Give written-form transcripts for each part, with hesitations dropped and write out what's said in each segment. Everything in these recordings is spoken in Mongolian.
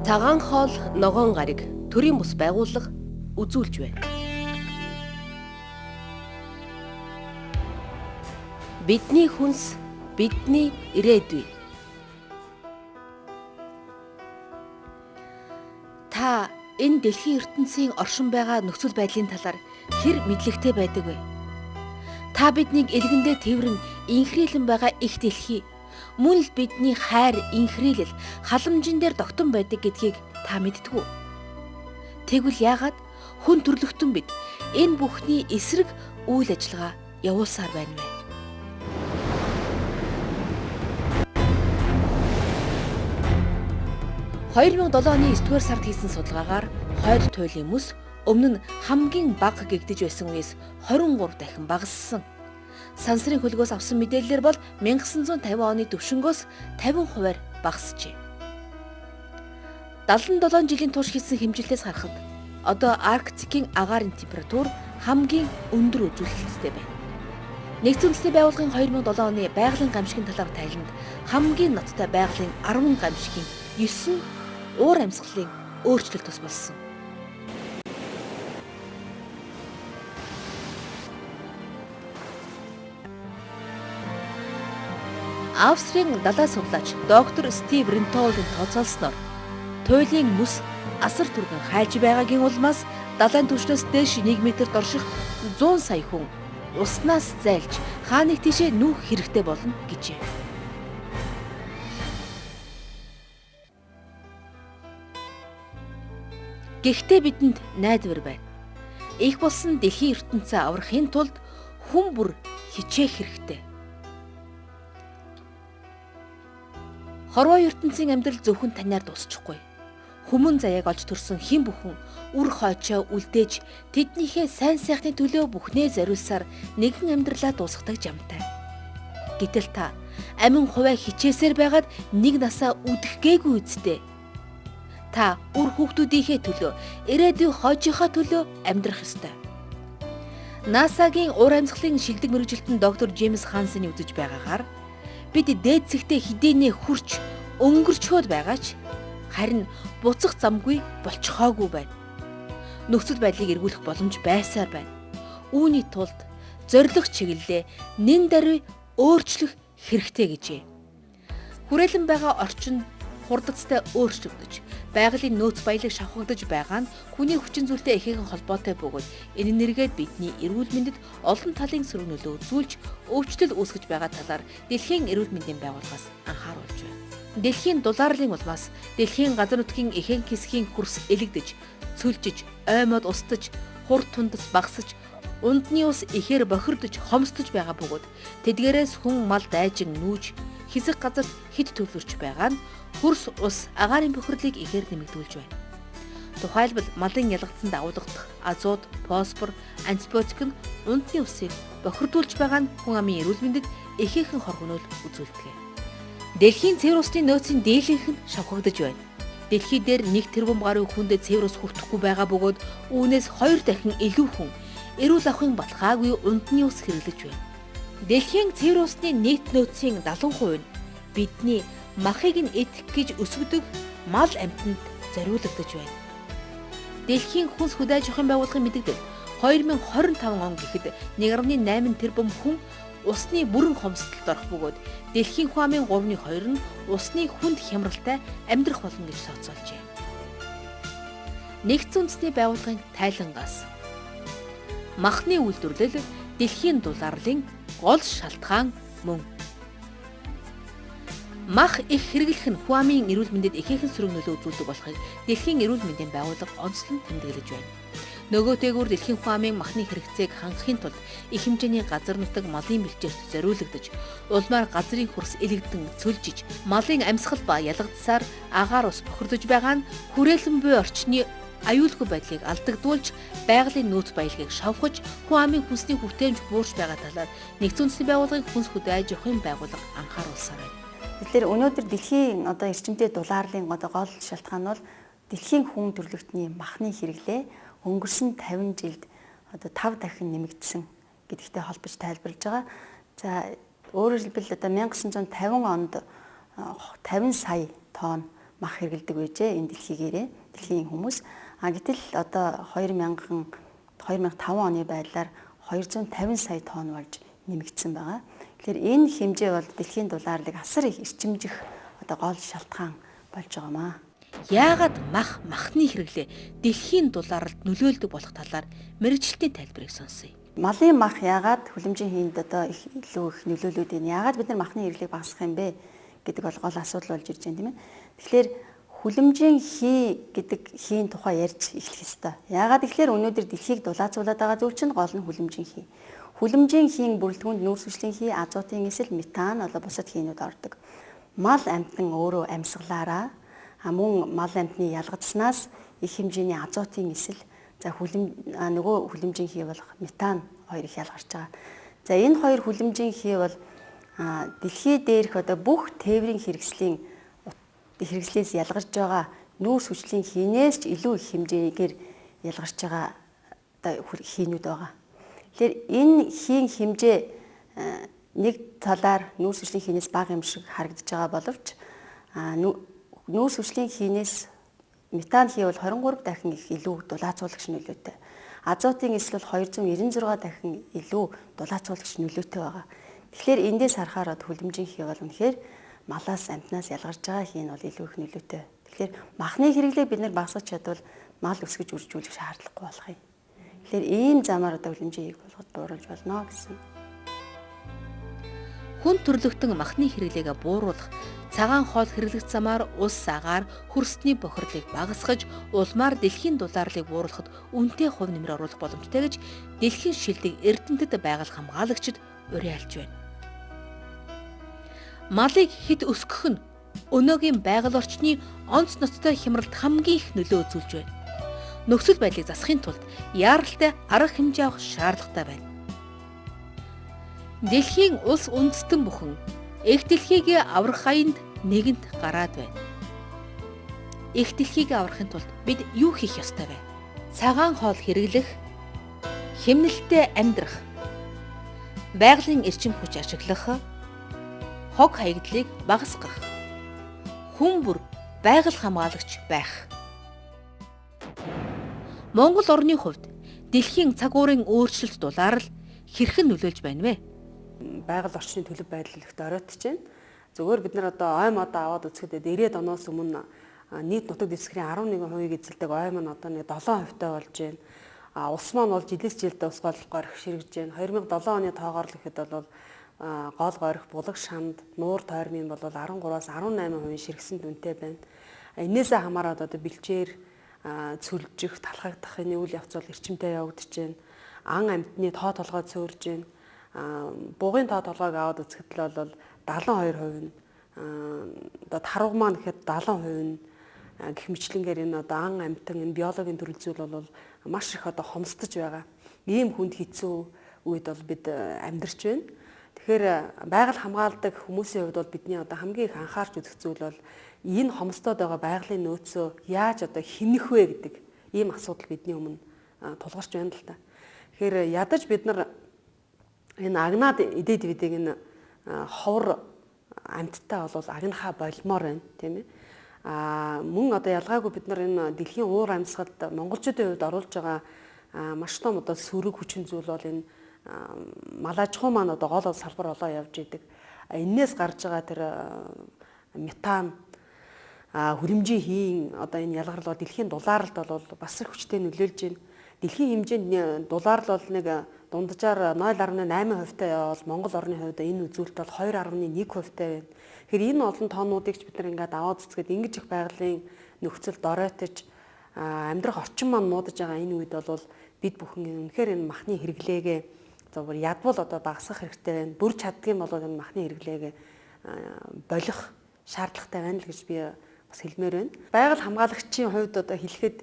Цагаан хоол, ногоон гариг төрийн бус байгууллага үзүүлж байна. Бидний хүнс, бидний ирээдүй. Та энэ дэлхийн ертөнцийн оршин байгаа нөхцөл байдлын талаар хэр мэдлэгтэй байдаг вэ? Та биднийг элгэндээ тэврэн инхрийлэн байгаа их дэлхий мөн л бидний хайр, инхрийлэл, халамжин дээр тогтон байдаг гэдгийг та мэддэг үү? Тэгвэл яагаад хүн төрлөختөн бид энэ бүхний эсрэг үйл ажиллагаа явуулсаар байна вэ? 2007 оны 9-р сард хийсэн судалгаагаар хойд туйлын мөс өмнө нь хамгийн бага гэгдэж байсан үеэс 23 дахин багассан. Сансрын хөлгөөс авсан мэдээллээр бол 1950 оны түвшингөөс 50%-аар багасжээ. 77 жилийн турш хийсэн хэмжилтээс харахад одоо Арктикийн агаарын температур хамгийн өндөр үзүүлэлттэй байна. Нэгдсэн Үндэсний байгууллагын 2007 оны байгалийн гамшигын талаар тайланд хамгийн ноцтой байгалийн 10 гамшигын 9 нь уур амьсгалын өөрчлөлт тус болсон. Австрийн далай судлаач доктор Стив Рентолын тооцоолсноор туйлын мөс асар түргэн хайж байгаагийн улмаас далайн түвшнээс дээш 1 метрт орших 100 сая хүн уснаас зайлж хаа нэг тийшээ нүүх хэрэгтэй болно гэжээ. Гэхдээ бидэнд найдвар байна. Их болсон дэлхийн ертөнцөө аврахын тулд хүн бүр хичээх хэрэгтэй. Хорвоо ертөнцийн амьдрал зөвхөн танаар дуусчихгүй. Хүмүүн заяаг олж төрсөн хэн бүхэн үр хойчоо үлдээж тэднийхээ сайн сайхны төлөө бүхнээ зориулсаар нэгэн амьдралаа дуусгадаг жамтай. Гэтэл та амин хувиа хичээсээр байгаад нэг насаа үдэх гээгүй үсттэй. Та үр хүүхдүүдийнхээ төлөө, ирээдүйн хойчийнхаа төлөө амьдрах ёстой. НАСА-гийн уур амьсгалын шилдэг мэргэжилтэн доктор Джеймс Хансены үзэж байгаагаар бид дээд зэгтээ хэдийнэ хурч өнгөрчхөөд байгаа ч харин буцах замгүй болчихоогүй байна. Нөхцөл байдлыг эргүүлэх боломж байсаар байна. Үүний тулд зорилго чиглэлээ нэн даруй өөрчлөх хэрэгтэй гэжээ. Хүрээлэн байгаа орчин хурдацтай өөрчлөгдөж, байгалийн нөөц баялаг шавхагдаж байгаа нь хүний хүчин зүйлтэй ихээхэн холбоотой бөгөөд энэ нэргээд бидний эрүүл мэндэд олон талын сөрөг нөлөө үзүүлж өвчлөл үүсгэж байгаа талаар Дэлхийн эрүүл мэндийн байгууллагаас анхааруулж байна. Дэлхийн дулаарлын улмаас дэлхийн газар нутгийн ихэнх хэсгийн хөрс элэгдэж, цөлжиж, ой мод устж, хурд тундас багасж, ундны ус ихээр бохирдож, хомсдож байгаа бөгөөд тэдгээрээс хүн мал дайжин нүүж хэсэг газарт хэд төвлөрч байгаа нь хөрс ус агаарын бохирлыг ихээр нэмэгдүүлж байна. Тухайлбал малын ялгацсан дагуулгадах азот, фосфор, антибиотик нь ундны усыг бохирдуулж байгаа нь хүн амын эрүүл мэндэд ихээхэн хор хөнөөл үзүүлдэг. Дэлхийн цэвэр усны нөөцийн дийлэнх нь шавхагдаж байна. Дэлхий дээр 1 тэрбум гаруй хүнд цэвэр ус хүртэхгүй байгаа бөгөөд үүнээс 2 дахин илүү хүн эрүүл ахуйн баталгаагүй ундны ус хэрэглэж байна. Дэлхийн цэвэр усны нийт нөөцийн 70% нь бидний махыг нь идэх гэж өсгөдөг мал амьтанд зориулагдаж байна. Дэлхийн хүнс хөдөө аж ахуйн байгууллагын мэдэгдэл 2025 он гэхэд 1.8 тэрбум хүн усны бүрэн хомсдолд орох бөгөөд дэлхийн хүн амын 3.2 нь усны хүнд хямралтай амьдрах болно гэж тооцоолжээ. Нэгдсэн Үндэсний байгууллагын тайлангаас махны үйлдвэрлэл дэлхийн дулаарлын гол шалтгаан мөн. Мах их хэрэглэх нь хүн амын эрүүл мэндэд ихээхэн сөрөг нөлөө үзүүлдэг болохыг Дэлхийн эрүүл мэндийн байгууллага онцлон тэмдэглэж байна. Нөгөөтэйгүр дэлхийн хүн амын махны хэрэгцээг хангахын тулд их хэмжээний газар нутаг малын бэлчээрт зориулагдаж, улмаар газрын хөрс элэгдэн цөлжиж, малын амьсгал ба ялгадсаар агаар ус бохирдож байгаа нь хүрээлэн буй орчны аюулгүй байдлыг алдагдуулж, байгалийн нөөц баялагийг шавхаж, хүн амын хүнсний хүртээмж буурч байгаа талаар Нэгдсэн Үндэсний байгууллагын хүнс хөдөө аж ахуйн байгууллага анхааруулсаар байна. Тэгэхээр өнөөдөр дэлхийн одоо эрчимтэй дулаарлын одоо гол шалтгаан бол дэлхийн хүн төрөлхтний махны хэрэглээ өнгөрсөн 50 жилд одоо 5 дахин нэмэгдсэн гэдэгтэй холбож тайлбарлаж байгаа. За өөрөөр хэлбэл одоо 1950 онд 50 сая тонн мах хэрэглэдэг байжээ энэ дэлхийгээрээ дэлхийн хүмүүс. А гэтэл одоо 2005 оны байдлаар 250 сая тонн болж нэмэгдсэн байгаа. Тэгэхээр энэ хэмжээ бол дэлхийн дулаарлыг асар их эрчимжих одоо гол шалтгаан болж байгаа маа. Яагаад мах махны хэрэглээ дэлхийн дулаарлалд нөлөөлдөг болох талаар мэргэжилтний тайлбарыг сонсъё. Малын мах яагаад хүлэмжийн хийнд одоо их илүү их нөлөөлөд байна? Яагаад бид нар махны хэрэглээг багасгах юм бэ гэдэг бол гол асуудал болж ирж байна, тийм ээ. Тэгэхээр хүлэмжийн хий гэдэг хийн тухай ярьж эхлэх ёстой. Яагаад гэхээр өнөөдөр дэлхийг дулаацуулаад байгаа зүйл чинь гол нь хүлэмжийн хий. Хүлэмжийн хийн бүрэлдэхүүнд нүүрс хүчлийн хий, азотын эсэл, метан одоо бусад хийнүүд ордог. Мал амьтан өөрөө амьсгалаараа мөн мал амьтны ялгацснаас их хэмжээний азотын эсэл, за нөгөө хүлэмжийн хий болох метан хоёр их ялгарч байгаа. За энэ хоёр хүлэмжийн хий бол дэлхий дээрх одоо бүх тээврийн хэрэгслээс ялгарч байгаа нүүрс хүчлийн хийнээс ч илүү их хэмжээгээр ялгарч байгаа одоо хийнүүд байгаа. Тэгэхээр энэ хийн хэмжээ нэг талаар нүүрс хүчлийн хийнээс бага юм шиг харагдаж байгаа боловч нүүрс хүчлийн хийнээс метан хий бол 23 дахин их илүү дулаацуулагч нөлөөтэй. Азотын эсэл бол 296 дахин илүү дулаацуулагч нөлөөтэй байгаа. Тэгэхээр эндээс харахаар хүлэмжийн хий бол үнэхээр малаас амьтнаас ялгарч байгаа хий нь бол илүү их нөлөөтэй. Тэгэхээр махны хэрэглээг бид нар багасгах чадвал мал өсгөж үржүүлэх шаардлагагүй болох юм. Тэгэхээр ийм замаар одоо хүлэмжийн хийг болгож бууруулж болно гэсэн. Хүн төрлөختөн махны хэрэглээгээ бууруулах, цагаан хоол хэрэглэх замаар улс агаар хөрсний бохирлыг багасгаж, улмаар дэлхийн дулаарлыг бууруулахад үнэтэй хувь нэмэр оруулах боломжтой гэж дэлхийн шилдэг эрдэмтэд байгаль хамгаалагчид уриалж байна. Малыг хэд өсгөх нь өнөөгийн байгаль орчны онц ноцтой хямралд хамгийн их нөлөө үзүүлж байна. Нөхцөл байдлыг засахын тулд яаралтай арга хэмжээ авах шаардлагатай байна. Дэлхийн улс үндэстэн бүхэн эх дэлхийг аврах аянд нэгэнт гараад байна. Эх дэлхийг аврахын тулд бид юу хийх ёстой вэ? Цагаан хоол хэрэглэх, хэмнэлттэй амьдрах, байгалийн эрчим хүч ашиглах, хог хаягдлыг багасгах, хүн бүр байгаль хамгаалагч байх. Монгол орны хувьд дэлхийн цаг уурын өөрчлөлт дулаарл хэрхэн нөлөөлж байна вэ? Байгаль орчны төлөв байдал их доройтож байна. Зөвхөн бид нар одоо ой модоо аваад үзэхэд 90-ад оноос өмнө нийт нутаг дэвсгэрийн 11%-ийг эзэлдэг ой маань одоо нэг 7% таа болж байна. А ус маань бол жилээс жилд ус гол горих ширгэж байна. 2007 оны тоогоор л гэхэд бол гол горих, булаг шанд, нуур тойрмын бол 13-аас 18% ширгсэн дүнтэй байна. Энээсээ хамаарат одоо бэлчээр цөлжих, талхагдах энэ үйл явц бол эрчимтэй явагдаж байна. Ан амьтны тоо толгой цөөрж байна. Бугын тоо толгойг аваад үзэхэд л бол 72% нь одоо тарваг маань гэхэд 70% нь гэх мэтлэнгээр энэ одоо ан амьтан энэ биологийн төрөл зүйл бол маш их одоо хомсдож байгаа. Ийм хүнд хэцүү үед бол бид амьдарч байна. Тэгэхээр байгаль хамгаалдаг хүмүүсийн хувьд бол бидний одоо хамгийн их анхаарч үзэх зүйл бол энэ хомсдоод байгаа байгалийн нөөцөө яаж одоо хэмнэх вэ гэдэг ийм асуудал бидний өмнө тулгарч байна л та. Тэгэхээр ядаж бид нар энэ агнаад эдээд видийг энэ ховор амьттай бол агнахаа болмоор байна, тийм ээ. А мөн одоо ялгаагүй бид нар энэ дэлхийн уур амьсгалд монголчуудын хувьд оруулж байгаа маш том одоо сөрөг хүчин зүйл бол энэ мал аж ахуй маань одоо гол салбар болоо явж идэг. Эннээс гарч байгаа тэр метан хүлэмжийн хийн одоо энэ ялгарл бол дэлхийн дулаарлалд бол бас их хүчтэй нөлөөлж байна. Дэлхийн хэмжээнд дулаарлал бол нэг дунджаар 0.8% таа явбал Монгол орны хувьд энэ үзүүлэлт бол 2.1% таа байна. Тэгэхээр энэ олон тоонуудыг ч бид нар ингээд аваад үзэхэд ингэж их байгалийн нөхцөл доройтож амьдрах орчин маань муудаж байгаа энэ үед бол бид бүхэн үнэхээр энэ махны хэрэглээгээ зөвхөн ядвал одоо багасгах хэрэгтэй байна. Бүр чаддгийн бол энэ махны хэрэглээгээ болох шаардлагатай байна л гэж би бас хэлмээр байна. Байгаль хамгаалагчийн хувьд одоо хэлэхэд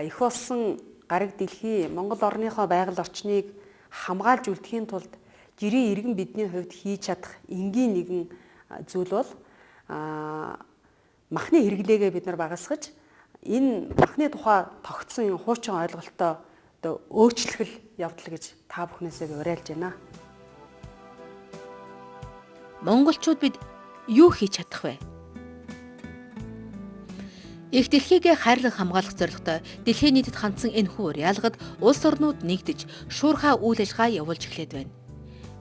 их болсон гариг дэлхий Монгол орныхоо байгаль орчныг хамгаалж үлдэхийн тулд жирийн иргэн бидний хувьд хийж чадах энгийн нэгэн зүйл бол махны хэрэглээгээ бид нар багасгаж энэ махны тухай тогтсон юм хуучин ойлголтоо одоо өөрчлөх л явдал гэж та бүхнээсээ би уриалж байна. Монголчууд бид юу хийж чадах вэ? Их дэлхийгээ хайрлан хамгаалах зорилготой дэлхийн нийтэд хандсан энэхүү уриалгад улс орнууд нэгдэж шуурхай үйл ажиллагаа явуулж эхлээд байна.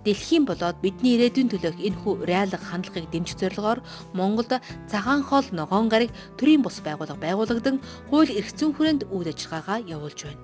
Дэлхийн болоод бидний ирээдүйн төлөөх энэхүү уриалга хандлагыг дэмжих зорилгоор Монголд цагаан хоол ногоон гариг төрийн бус байгууллага байгуулагдан хууль эрх зүйн хүрээнд үйл ажиллагаагаа явуулж байна.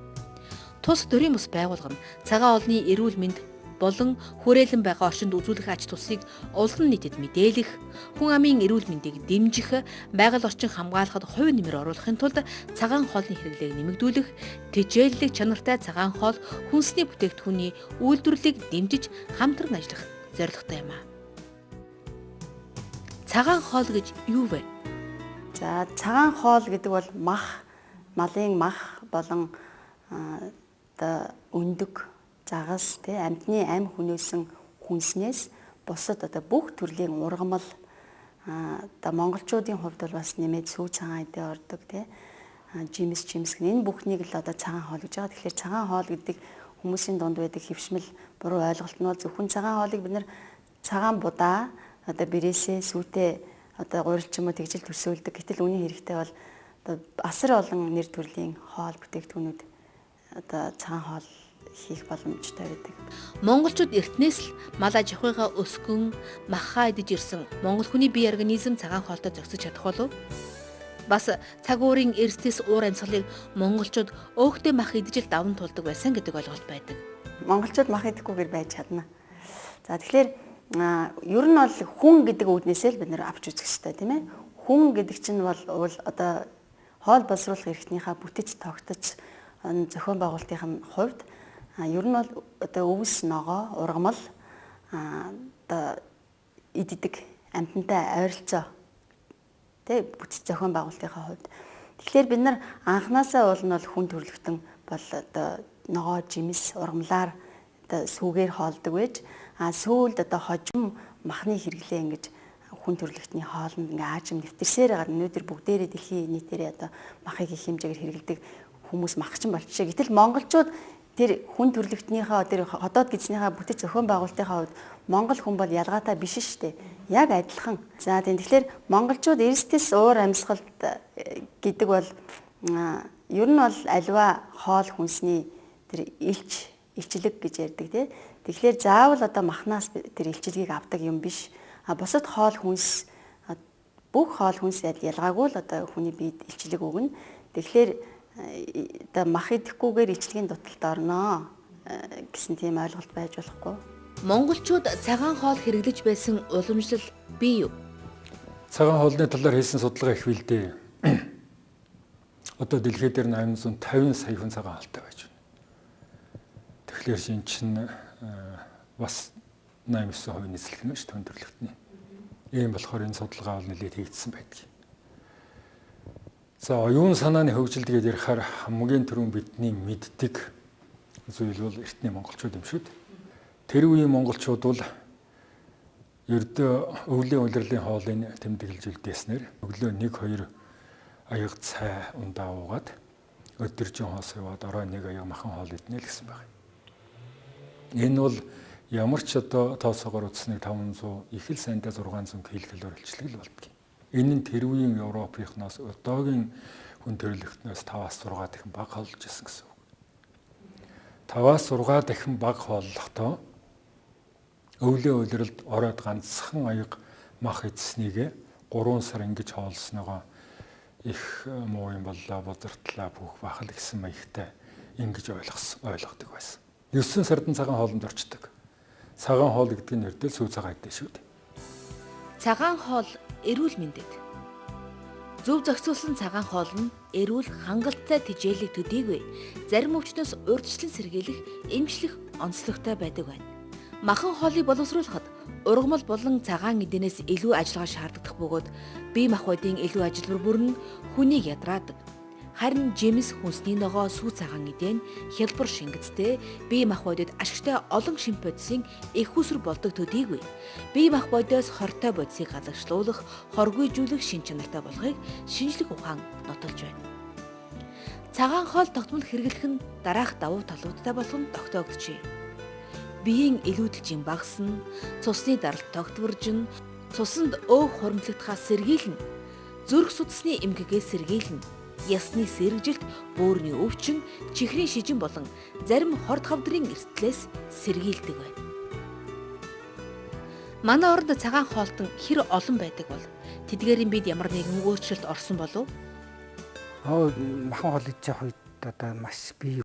Тус төрийн бус байгууллага нь цагаан хоолны эрүүл мэнд болон хүрээлэн байгаа орчинд үзүүлэх ач тусыг олон нийтэд мэдээлэх, хүн амын эрүүл мэндийг дэмжих, байгаль орчин хамгаалахад хувь нэмэр оруулахын тулд цагаан хоолны хэрэглээг нэмэгдүүлэх, тэжээллэг чанартай цагаан хоол хүнсний бүтээгдэхүүний үйлдвэрлэлийг дэмжиж хамтран ажиллах зорилготой юм аа. Цагаан хоол гэж юу вэ? За, цагаан хоол гэдэг бол мах, малын мах болон одоо өндөг, загас, тий, амьтны ам хүнөөсөн хүнснээс бусад одоо бүх төрлийн ургамал, одоо монголчуудын хувьд бол бас нэмээд сүү цагаан эдээ ордог, тий, жимс жимс гэн энэ бүхнийг л одоо цагаан хоол гэж байгаа. Тэгэхээр цагаан хоол гэдэг хүмүүсийн дунд байдаг хэвшмэл буруу ойлголт нь бол зөвхөн цагаан хоолыг бид нэр цагаан будаа одоо бэрээсээ сүүтэй одоо гурил ч юм уу тэгжил төсөөлдөг. Гэтэл үнийн хэрэгтэй бол одоо асар олон нэр төрлийн хоол бүтээгдэхүүнүүд одоо цагаан хоол хийх боломжтой байдаг. Монголчууд эртнээс л мал аж ахуйгаа өсгөн, махаа идэж ирсэн монгол хүний бие организм цагаан хоолтой зохицож чадах болов? Бас цаг уурын эрсдэлс уур амьсгалыг монголчууд өөхтэй мах идэж л даван туулдаг байсан гэдэг ойлголт байдаг. Монголчууд мах идэхгүйгээр байж чадна. За, тэгэхээр ер нь бол хүн гэдэг үүднээсээ л бид нэр авч үзэх хэрэгтэй, тийм ээ. Хүн гэдэг чинь бол одоо хоол боловсруулах эрхтнийхаа бүтэц тогтоц зохион байгуулалтын хувьд ер нь бол одоо өвс, ногоо, ургамал одоо иддэг амьтантай ойролцоо, тэ, бүтэц зохион байгуулалтынхаа хувьд. Тэгэхээр бид нар анханасаа уул нь бол хүн төрөлхтөн бол одоо ногоо, жимс, ургамлаар одоо сүгээр хоолдог байж, сүүлд одоо хожим махны хэрэглээ ингэж хүн төрөлхтний хоолнд ингээ аажим нэвтэрсээр байгаа. Өнөөдөр бүгдээрээ дэлхийн нийтээрээ одоо махыг их хэмжээгээр хэрэглэдэг хүмүүс махчин болчихжээ. Гэтэл монголчууд тэр хүн төрөлхтнийхээ тэр ходоод гидснийхээ бүтэц зохион байгуулалтынхаа хувьд монгол хүн бол ялгаатай биш шүү дээ. Яг адилхан. За, тийм, тэгэхээр монголчууд эрсдэс уур амьсгалд гэдэг бол ер нь бол альва хоол хүнсний тэр илчлэг гэж ярьдаг, тий. Тэгэхээр заавал одоо махнаас тэр илчилгийг авдаг юм биш. А бусад хоол хүнс, бүх хоол хүнс ялгаагүй л одоо хүний биед илчлэг өгнө. Тэгэхээр одоо мах идэхгүйгээр илчилгийн дуталд орноо гэсэн тийм ойлголт байж болохгүй. Монголчууд цагаан хоол хэрэглэж байсан уламжлал бий юу? Цагаан хоолны талаар хийсэн судалгаа их билдээ. Одоо дэлхий дээр 850 сая хүн цагаан хоолтой байж байна. Тэгэхээр шин чинь бас 89% нийслэх нь шүү дээ төрөлхтний. Ийм болохоор энэ судалгаа бол нэлээд хийгдсэн байдаг. За, оюун санааны хөгжилд гээд ярихаар хамгийн түрүүн бидний мэддэг зүйл бол эртний монголчууд юм шүү дээ. Тэр үеийн монголчууд бол ердөө өвлийн улирлын хоолыг тэмдэглэж үлдээснээр өглөө 1 2 аяг цай ундаа уугаад өдөржин хоос яваад орой 1 аяг махан хоол иднэ л гэсэн байна. Энэ бол ямар ч одоо тооцоогоор үзснийг 500 их л сайндаа 600 ккал илчлэг л болдгийг. Энэ нь тэр үеийн Европынхноос одоогийн хүн төрөлхтнөөс 5-аас 6 дахин бага хооллож исэн гэсэн үг. 5-аас 6 дахин бага хооллохдоо өвлийн улиралд оройд ганцхан аяг мах идснийг 3 сар ингэж хооллосноогоо их муу юм боллоо, бузартлаа, бүх бахал гэсэн маягтай ингэж ойлгодог байсан. 9 сард нь цагаан хоолнд орчдөг. Цагаан хоол гэдэг нь ердөө сүү цагаан идэ шүү дээ. Цагаан хоол эрүүл мэндэд. Зөв зохицуулсан цагаан хоол нь эрүүл хангалттай тэжээлэг төдийгүй зарим өвчнөөс урьдчилан сэргийлэх, эмчлэх онцлогтой байдаг байна. Махан хоолыг боловсруулахад ургамал болон цагаан эдэнээс илүү ажиллагаа шаардагдах бөгөөд бие махбодын илүү ажилбар бүр нь хүнийг ядраадаг. Харин жимс, хүнсний ногоо, сүү цагаан эдэн хялбар шингэцтэй бие махбодод ашигтай олон шимп бодисын их усүр болдог төдийгүй. Бие махбодоос хортой бодисыг гадагшлуулах, хоргүйжүүлэх шин чанартай болохыг шинжлэх ухаан нотолж байна. Цагаан хоол тогтмол хэрэглэх нь дараах давуу талуудтай болох нь тогтоогджээ. Биеийн илүүдэлжин багасна, цусны даралт тогтворжино, цуснд өөх хуримтлагдахаас сэргийлнэ. Зүрх судасны эмгэгээс сэргийлнэ. Ясны сэргэжилт, бөөрийн өвчин, чихрийн шижин болон зарим хорд хавдрын эрсдлээс сэргийлдэг байна. Манай оронд цагаан хоолтон хэр олон байдаг бол тэдгээрийн бид ямар нэгэн өөрчлөлт орсон болов? Махан хоол идэх үед одоо маш бие